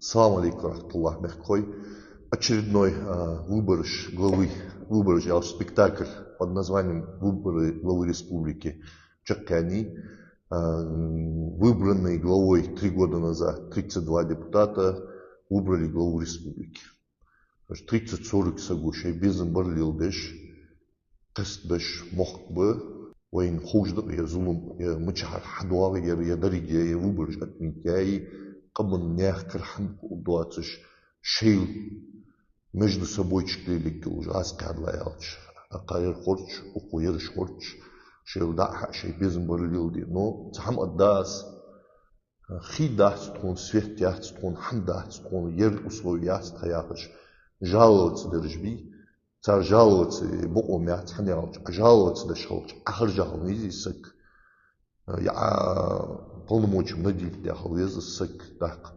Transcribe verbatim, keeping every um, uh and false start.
Салам алейкум ва рахматуллах, мехкахой. Очередной а, выборы главы, выборы, я уж, спектакль под названием «Выборы главы республики» чакхъяьннай. А, выбранный главой три года назад тридцать два депутата выбрали главу республики. Значит, тридцать-сорок саго шоай безам бар леладеш, къаьстта беш мохк ба. Вайна ховш да ер зулам, ер мичахьара хьадоагӀа, ер, ер деррига, ер выбораш отменить яьй, къаман наьха кара хӀама доацаш, шоайла между собойчик лелаергйолаш аз кхаьдла аьлча, акхар ер хорча, укхо ераш хорча, шоайла дӀа а хьа, шоай безам бар леладе. Но цхьа хӀама аргда аз: хий дац тхона, свет яц тхона, хӀама дац тхона, ер условие яц тха яхаш, жаловаться дераш бий. Цар жаловаться бокъо ма яц, хӀана аьлча, Ӏа жаловаться деш хилча, Ӏа хержа хила веза из саг. Я Ӏа полномочиями наделить даь хила веза из саг, тӀаккха